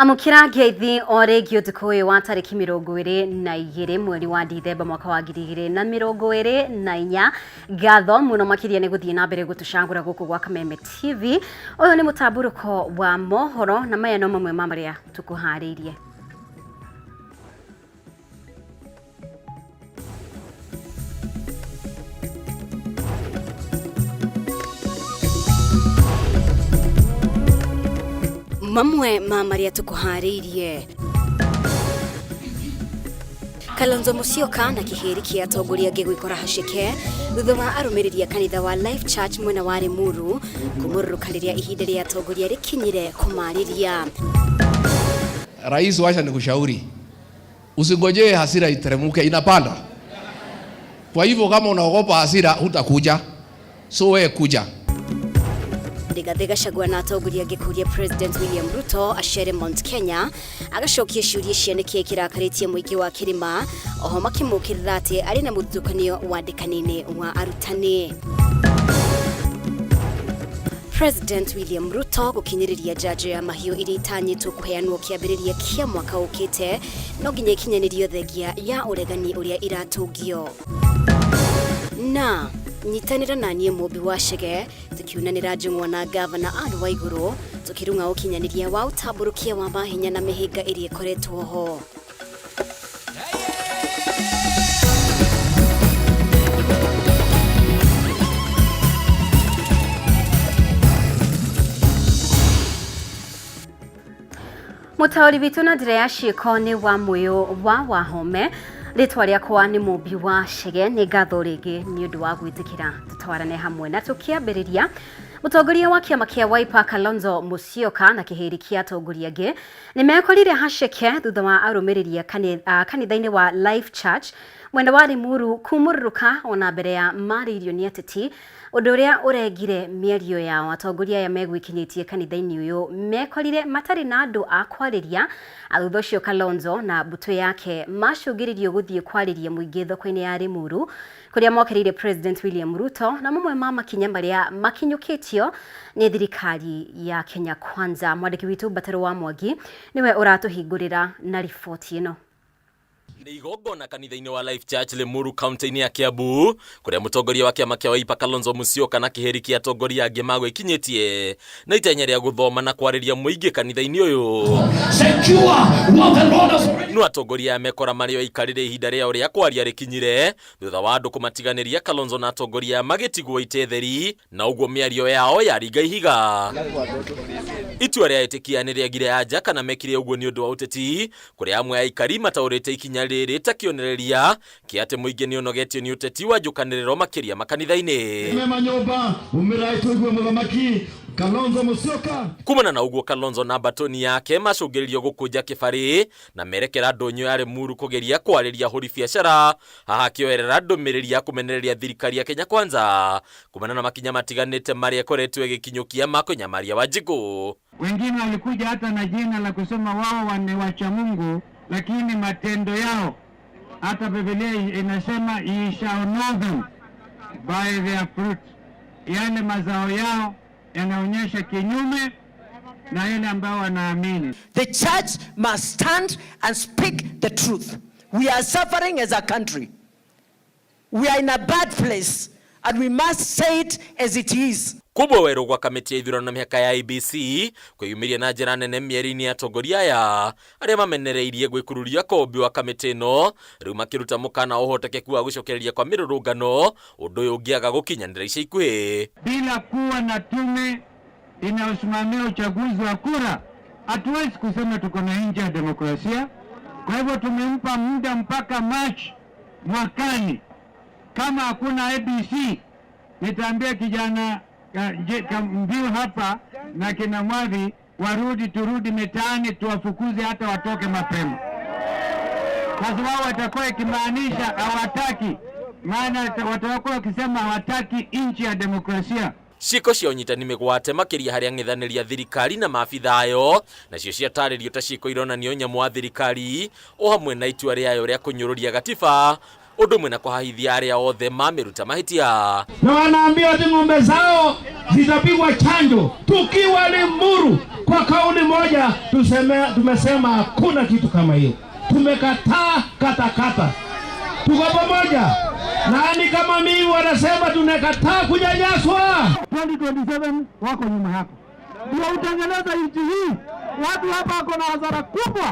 Amũkĩra ngeithi o rĩngĩ ũtukũ ũyũ wa tarĩki 22 mweri wa Dithemba mwaka wa 2024. Ngatho mũno makĩria nĩ gũthiĩ na mbere gũtũcagũra gũkũ gwa Kameme TV. Ũyũ nĩ mũtambũrũko wa mohoro na maya no mamwe ma marĩa tũkũharĩirie. Mamwe ma marĩa tũkũharĩirie: Kalonzo Musyoka na kĩhĩri kĩa atongoria angĩ gwĩkora haceke thutha wa arũmĩrĩri a kanitha wa Life Church mwena wa Limuru kũmũrũrũka rĩrĩa ihinda rĩa atongoria rĩkinyire kũmarĩria. Rais, wacha nikushauri, usingojee hasira iteremuke, inapanda. Kwa hivyo kama unaogopa hasira hutakuja, so wewe kuja. Rigathi Gachagua na atongoria angĩ kũria President William Ruto acere Mount Kenya agacokia ciũria cia nĩkĩĩ kĩrakarĩtie mũingĩ wa kĩrĩma, oho makĩmũkĩrĩra atĩ arĩ na mũthutũkanio wandĩkani-inĩ wa arutani. President William Ruto gũkinyĩrĩria njanjo ya mahiũ iria itanyĩtwo kũheanwo kĩambĩrĩria kĩa mwaka ũkĩte no nginya ikinyanĩrio thengia ya ũregani ũrĩa iratũngio. Na nyitanĩra na niĩ Mũmbi wa Chege tũkiunanĩra njũng'wa na ngavana Anne Waigũrũ tũkĩrung'a ũkinyanĩria wa ũtambũrũkia wa mahinya na mĩhĩnga ĩrĩa ĩkoretwo ho. Mũtaũri witũ na njĩra ya ciĩko nĩ wa Mũyũ wa Wahome. Rĩtwa rĩakwa nĩ Mũmbi wa Chege. Nĩ ngatho rĩngĩ nĩ ũndũ wa gwĩtĩkĩra tũtwarane hamwe. Na tũkĩambĩrĩria, mũtongoria wa kĩama kĩa Wiper Kalonzo Musyoka na kĩhĩri kĩa atongoria angĩ nĩ mekorire haceke thutha wa arũmĩrĩri a kanitha-inĩ wa Life Church mwena wa Limuru kumũrũrũka ona mbere ya marĩirio nĩ ateti, ũndũ ũrĩa ũrengire mĩario yao. Atongoria aya megwĩkinyĩtie kanitha-inĩ ũyũ mekorire matarĩ na andũ a kwarĩria. Thutha ũcio Kalonzo na mbũtũ yake macũngĩrĩirio gũthiĩ kwarĩria mũingĩ thoko-inĩ ya Limuru kũrĩa mokĩrĩire President William Ruto na mamwe ma makinya marĩa makinyũkĩtio nĩ thirikari ya Kenya Kwanza. Mwandĩki witũ Mbataro wa Mwangi nĩwe ũratũhingũrĩra na riboti ĩno. Nĩ igongona kanitha-inĩ wa Life Church Limuru kaunti-inĩ ya Kiambu kũrĩa mũtongoria wa kĩama kĩa Wiper Kalonzo Musyoka na kĩhĩri kĩa atongoria angĩ magwĩkinyĩtie na itanya rĩa gũthoma na kwarĩria mũingĩ kanitha-inĩ ũyũ. No atongoria aya mekora marĩ o aikarĩre ihinda rĩao rĩa kwaria rĩkinyire thutha wa andũ kũmatiganĩria Kalonzo na atongoria aya magĩtigwo itĩ theri na ũguo mĩario yao yaringa ihiga. Itua rĩa etĩkia nĩ rĩagire anja kana mekire ũguo nĩ ũndũ wa ũteti, kũrĩa amwe a aikari mataũrĩte ikinya rĩrĩ ta kĩonereria kĩa atĩ mũingĩ nĩ ũnogetio nĩ ũteti wa njũkanĩrĩro makĩria makanitha-inĩ. Mema nyũmba umĩrai tũigue mũthamaki Kalonzo Musyoka. Kumana na ũguo Kalonzo na mbatoni yake macũngĩrĩrio gũkũnja kĩbarĩ na merekera ndũnyũ ya Limuru kũgeria kwarĩria ahũri biacara, haha akĩoerera ndũmĩrĩri ya kũmenereria thirikari ya Kenya Kwanza kumana na makinya matiganĩte marĩa ĩkoretwo ĩgĩkinyũkia ma kũnyamaria Wanjikũ. Wengine walikuja hata na jina la kusema wao ni wacha Mungu, lakini matendo yao, hata Biblia inasema ye shall know them by their fruit, yale mazao yao yanaonyesha kinyume na yale ambayo wanaamini. The church must stand and speak the truth. We are suffering as a country. We are in a bad place and we must say it as it is. Kumbwo werũ gwa kamĩtĩ ya ithurano na mĩhaka ya IEBC kwĩyumĩria na njĩra nene mĩario-inĩ ya atongoria aya arĩa mamenereirie gwĩkururia kwa ũmbi wa kamĩtĩ ĩno, rĩu makĩruta mũkana wa ũhotekeku wa gũcokereria kwa mĩrũrũngano ũndũ ũyũ ũngĩaga gũkinyanĩra ica ikuhĩ. Bila kuwa na tume inayosimamia uchaguzi wa kura, hatuwezi kusema tuko na nchi ya demokrasia. Kwa hivyo tumempa muda mpaka March mwakani. Kama hakuna IEBC, nitaambia kijana Mbiu hapa na kina Mwathi warudi, turudi mitaani tuwafukuze hata watoke mapema, kwa sababu watakuwa ikimaanisha hawataki, maana watakuwa wakisema hawataki nchi ya demokrasia. Ciĩko cia ũnyitani mĩgwate makĩria harĩ ang'ethanĩri a thirikari na maabitha ayo nacio ciatarĩrio ta ciĩko ironania ũnyamũ wa thirikari o hamwe na itua rĩayo rĩa kũnyũrũria gatiba ũndũ ũmwe na kũhahithia arĩa othe mamĩruta mahĩtia. Na wanaambiwa ati ng'ombe zao zitapigwa chanjo tukiwa Limuru. Kwa kauli moja tumesema hakuna kitu kama hiyo. Tumekataa katakata. Tuko pamoja. Nani kama mimi wanasema tunakataa kunyanyaswa? 2027 wako nyuma yako. Ndio utengeneza nchi hii. Watu hapa wako na hasara kubwa.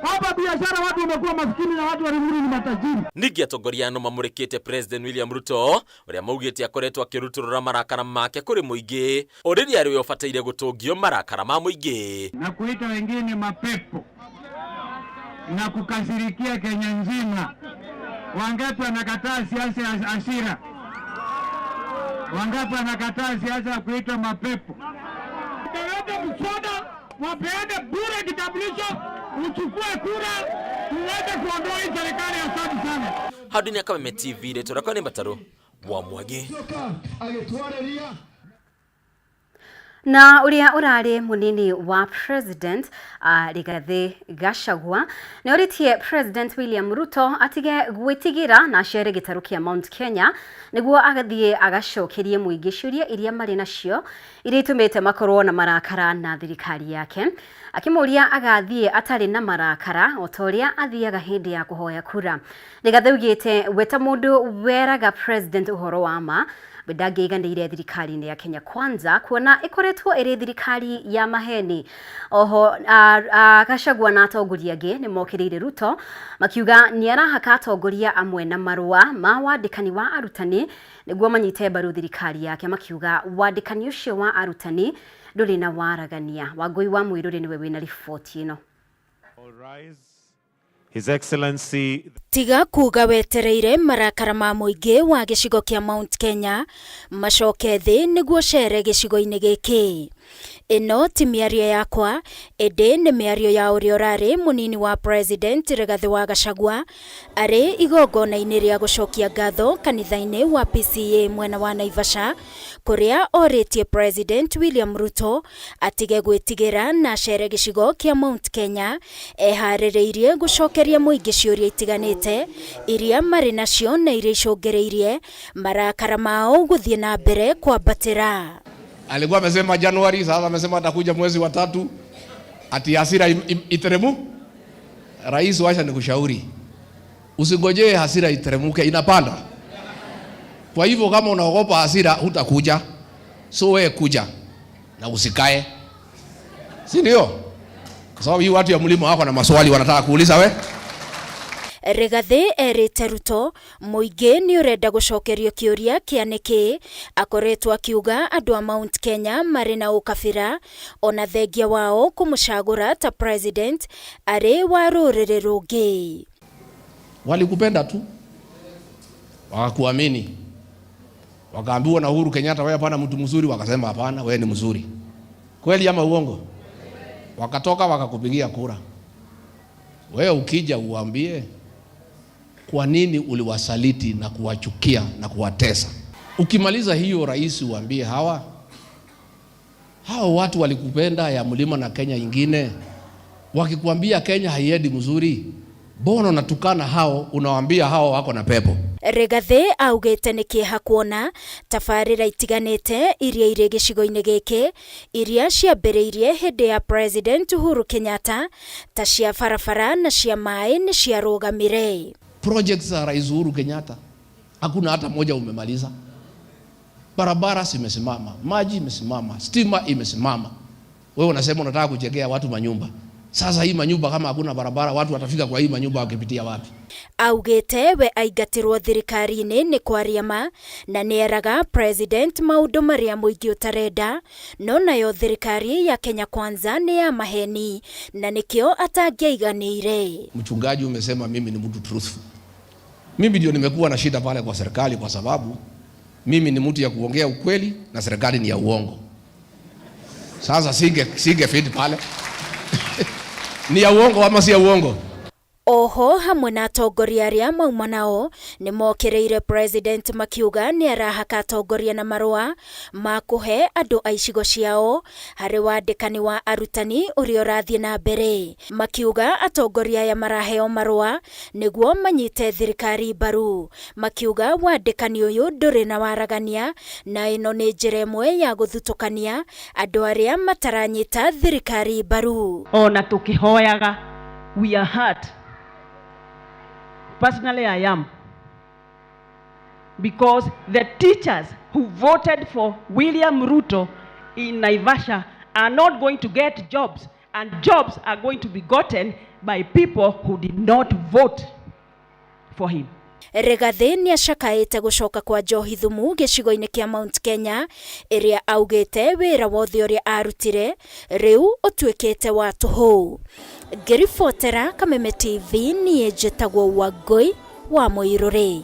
Hapa biashara watu wamekuwa maskini na watu wa Limuru ni matajiri. Ningĩ atongoria ano mamũrĩkĩte President William Ruto ũrĩa maugĩte akoretwo akĩrutũrũra marakara make kũrĩ mũingĩ o rĩrĩa arĩ we ũbataire gũtũngio marakara ma mũingĩ. Na kuita wengine mapepo na kukasirikia Kenya nzima. Wangapi wanakataa siasa ya hasira? Wangapi wanakataa siasa ya kuitwa mapepo? Utaleta mswada wapeane bure kitambulisho, uchukue kura, tuweze kuondoa hii serikali ya. Asante sana. Handũ-inĩ ya Kameme TV, rĩtwa rĩakwa nĩ Mbatarũ wa Mwangi. Agĩtwarĩria. Na uria urari munini wa president Rigathi Gachagua nĩ oritie President William Ruto atige gwĩtigĩra na acere gĩtarũ kĩa Mount Kenya nĩguo agathiĩ agacokerie mũingĩ ciũria iria marĩ nacio iria itũmĩte makorwo na marakara na thirikari yake, akĩmũria agathiĩ atarĩ na marakara o ta ũrĩa athiaga hĩndĩ ya kũhoya kura. Rigathi augĩte we ta mũndũ weraga president ũhoro wa ma, we ndangĩiganĩire thirikari-inĩ ya Kenya Kwanza kuona ĩkoretwo ĩrĩ thirikari ya maheni. Oho Gachagua na atongoria angĩ nĩ mokĩrĩire Ruto makiuga nĩ arahaka atongoria amwe na marũa ma wandĩkani wa arutani nĩguo manyite mbaru thirikari yake, makiuga wandĩkani ũcio wa arutani ndũrĩ na waragania. Wangũi wa Mwĩrũrĩ nĩwe wĩna riboti ĩno. His Excellency Tiga kuga wetereire marakara ma mũingĩ wa gĩcigo kĩa Mount Kenya macoke thĩ nĩguo cere gĩcigo-inĩ gĩkĩ. Ĩno ti mĩario yakwa, ĩndĩ nĩ mĩario ya ũrĩa ũrarĩ mũnini wa president Rigathi wa Gachagua arĩ igongona-inĩ rĩa gũcokia ngatho kanitha-inĩ wa PCEA mwena wa Naivasha, kũrĩa orĩtie President William Ruto atige gwĩtigĩra na acere gĩcigo kĩa Mount Kenya eharĩrĩirie gũcokeria mũingĩ ciũria itiganĩte iria marĩ nacio na iria icũngĩrĩirie marakara mao gũthiĩ na mbere kwambatĩra. Alikuwa amesema Januari, sasa amesema atakuja mwezi wa tatu, ati hasira iteremu. Rais, wacha nikushauri, usingojee hasira iteremuke, inapanda. Kwa hivyo kama unaogopa hasira hutakuja, so wewe kuja na usikae, si ndio? Kwa sababu hii watu ya mlima wako na maswali wanataka kuuliza we. Rigathi erĩte Ruto mũingĩ nĩ ũrenda gũcokerio kĩũria kĩa nĩkĩ akoretwo akiuga andũ a Mount Kenya marĩ na ũkabira ona thengia wao kũmũcagũra ta president arĩ wa rũrĩrĩ rũngĩ. Walikupenda tu, wakakuamini, wakaambiwa na Uhuru Kenyatta, wewe hapana mtu mzuri, wakasema hapana, wewe ni mzuri. Kweli ama uongo? Wakatoka wakakupigia kura. Wewe ukija uambie kwa nini uliwasaliti na kuwachukia na kuwatesa. Ukimaliza hiyo, rais, uambie hawa hawa watu walikupenda ya mlima na Kenya ingine, wakikwambia Kenya haiendi mzuri, mbona unatukana hao? Unawaambia hao wako na pepo. Rigathi augĩte nĩ kĩeha kuona tabarĩra itiganĩte iria irĩ gĩcigo-inĩ gĩkĩ iria ciambĩrĩirie hĩndĩ ya President Uhuru Kenyatta ta cia barabara na cia maĩ nĩ ciarũgamire. Projects za Rais Uhuru Kenyatta hakuna hata moja umemaliza. Barabara zimesimama, maji imesimama, stima imesimama. Wewe unasema unataka kujengea watu manyumba. Sasa hii manyumba kama hakuna barabara, watu watafika kwa hii manyumba wakipitia wapi? Augĩte we aingatirwo thirikari-inĩ nĩ kwaria ma na nĩeraga president maũndũ marĩa mũingĩ ũtarenda, no nayo thirikari ya Kenya Kwanza nĩ ya maheni na nĩkĩo atangĩaiganĩire. Mchungaji, umesema mimi ni mtu truthful. Mimi ndio nimekuwa na shida pale kwa serikali kwa sababu mimi ni mtu ya kuongea ukweli na serikali ni ya uongo. Sasa singe fit pale. Ni ya uongo ama si ya uongo? Oho hamwe na atongoria arĩa mauma nao nĩ mokĩrĩire president makiuga nĩ arahaka atongoria na marũa ma kũhe andũ a icigo ciao harĩ wandĩkani wa arutani ũrĩa ũrathiĩ na mbere. Makiuga atongoria aya maraheo marũa nĩguo manyite thirikari mbaru. Makiuga wandĩkani ũyũ ndũrĩ na waragania na ĩno nĩ njĩra ĩmwe ya gũthutũkania andũ arĩa mataranyita thirikari mbaru. Ona tukihoyaga, we are hurt. Personally, I am. Because the teachers who voted for William Ruto in Naivasha are not going to get jobs, and jobs are going to be gotten by people who did not vote for him. Rigathi nĩ acakaĩte gũcoka kwa njohi thumu gĩcigo-inĩ kĩa Mount Kenya ĩrĩa augĩte wĩra wothe ũrĩa arutire rĩu ũtuĩkĩte wa tũhũ. Ngĩribotera Kameme TV niĩ njĩtagwo Wangũi wa Mũirũrĩ.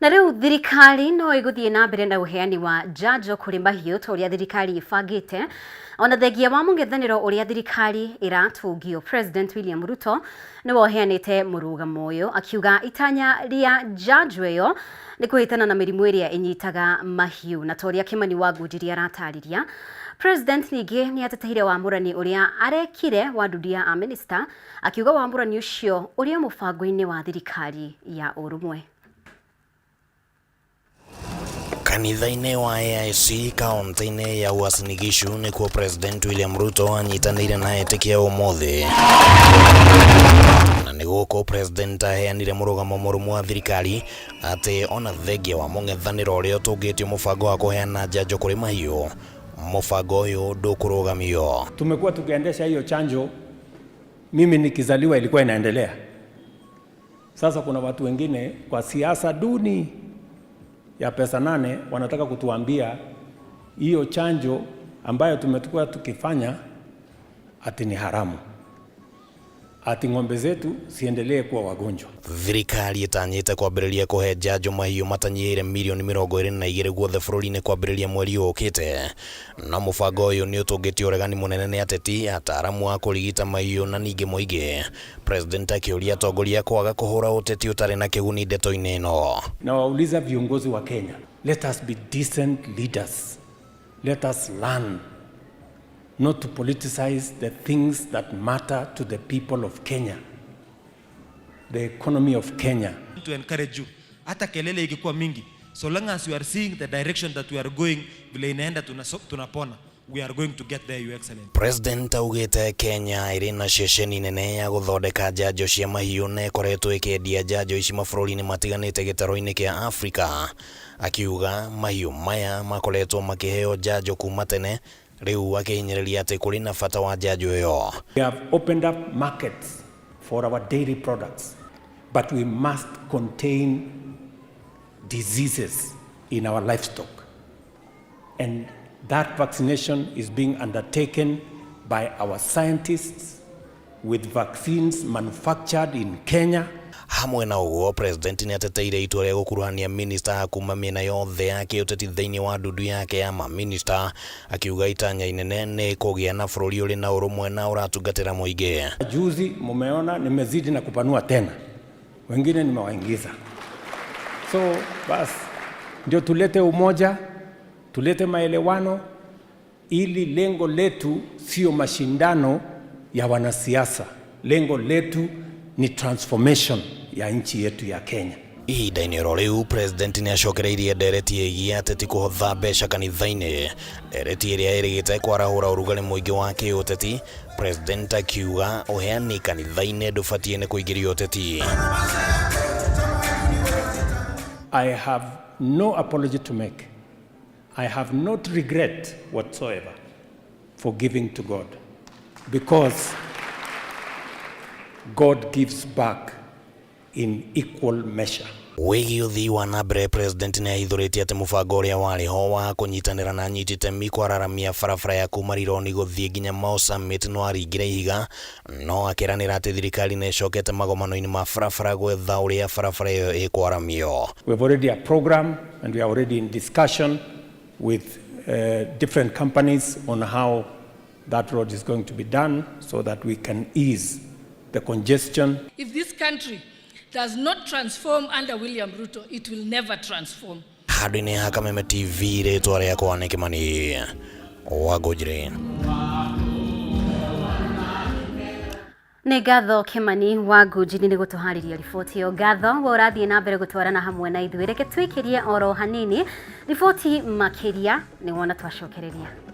Na rĩu thirikari no ĩgũthiĩ na mbere na ũheani wa njanjo kũrĩ mahiũ ta ũrĩa thirikari ĩbangĩte ona thengia wa mũng'ethanĩro ũrĩa thirikari ĩratũngio. President William Ruto nĩwe ũheanĩte mũrũgamo ũyũ akiuga itanya rĩa njanjo ĩyo nĩ kũhĩtana na mĩrimũ ĩrĩa ĩnyitaga mahiũ. Na ta ũrĩa Kĩmani wa Ngũnjiri aratarĩria, President ningĩ nĩ ateteire wamũrani ũrĩa arekire wa ndundu ya amĩnĩsta akiuga wamũrani ũcio ũrĩ mũbango-inĩ wa thirikari ya ũrũmwe. Kanitha-inĩ wa AIC kaunti-inĩ ya Uasin Gishu nĩkuo President William Ruto anyitanĩire na etĩkia ũmũthĩ. Na nĩ gũkũ President aheanire mũrũgamo mũrũmu wa thirikari atĩ ona thengia wa mũng'ethanĩro ũrĩa ũtũngĩtio mũbango wa kũheana njanjo kũrĩ mahiũ, mũbango ũyũ ndũkũrũgamio. Tumekuwa tukiendesha hiyo chanjo, mimi nikizaliwa ilikuwa inaendelea. Sasa kuna watu wengine kwa siasa duni ya pesa nane wanataka kutuambia hiyo chanjo ambayo tumekuwa tukifanya ati ni haramu, ati ng'ombe zetu siendelee kuwa wagonjwa. Thirikari ĩtanyĩte kwambĩrĩria kũhe njanjo mahiũ matanyihĩire mirioni 22 guothe bũrũri-inĩ kwambĩrĩria mweri ũkĩte. Na mũbango ũyũ nĩ ũtũngĩtie ũregani mũnene nĩ ateti, ataaramu a kũrigita mahiũ na ningĩ mũingĩ. President akĩũria atongoria kwaga kũhũra ũteti ũtarĩ na kĩguni ndeto-inĩ ĩno. Na wauliza viongozi wa Kenya, let us be decent leaders. Let us learn not to politicize the things that matter to the people of Kenya, the economy of Kenya. To encourage you, hata kelele ikikuwa mingi, so long as you are seeing the direction that we are going, vile inaenda tunapona, we are going to get there, Your Excellency. President augĩte Kenya ĩrĩ na ceceni nene ya gũthondeka njanjo cia mahiũ na ĩkoretwo ĩkĩendia njanjo ici mabũrũri-inĩ matiganĩte gĩtarũ-inĩ kĩa Afrika. Akiuga mahiũ maya makoretwo makĩheo njanjo kuma tene, rĩu akĩhinyĩrĩria atĩ kũrĩ na bata wa njanjo ĩyo. We have opened up markets for our dairy products, but we must contain diseases in our livestock. And that vaccination is being undertaken by our scientists with vaccines manufactured in Kenya. Hamwe na ũguo, President nĩ ateteire itua rĩa gũkuruhania minista kuma mĩena yothe ya kĩũteti thĩinĩ wa ndundu yake ya maminista, akiuga itanya inene nĩ kũgĩa na bũrũri ũrĩ na ũrũmwe na ũratungatĩra mũingĩ. Juzi mumeona nimezidi na kupanua tena, wengine nimewaingiza. So bas ndio tulete umoja, tulete maelewano, ili lengo letu sio mashindano ya wanasiasa. Lengo letu ni transformation ya nchi yetu ya Kenya. Ihinda-inĩ oro rĩu, President nĩ acokereirie ndereti ĩgiĩ ateti kũhotha mbeca kanitha-inĩ, ndereti ĩrĩa ĩrĩgĩte kwarahũra ũrugarĩ mũingĩ wa kĩũteti. President akiuga ũheani kanitha-inĩ ndũbatiĩ nĩ kũingĩria ũteti. I have no apology to make. I have not regret whatsoever for giving to God, because God gives back in equal measure. Wĩgiĩ ũthii wa na mbere, President nĩ ahithũrĩtie atĩ mũbango ũrĩa warĩ ho wa kũnyitanĩra na anyiti itemi kwararamia barabara ya kuma Rironi gũthiĩ nginya Mau Summit no aringire ihiga, no akĩranĩra atĩ thirikari nĩ ĩcokete magomano-inĩ ma barabara gwetha ũrĩa barabara ĩyo ĩkwaramio. We have already a program and we are already in discussion with different companies on how that road is going to be done so that we can ease the congestion. If this country does not transform under William Ruto, it will never transform. Handũ-inĩ ha Kameme TV, rĩtwa rĩakwa nĩ Kĩmani wa Ngũnjiri. Nĩ ngatho Kĩmani wa Ngũnjiri nĩ gũtũharĩria riboti ĩyo. Ngatho we ũrathiĩ na mbere gũtwarana hamwe na ithuĩ. Reke twĩkĩrie oro hanini riboti makĩria nĩ wona twacokereria.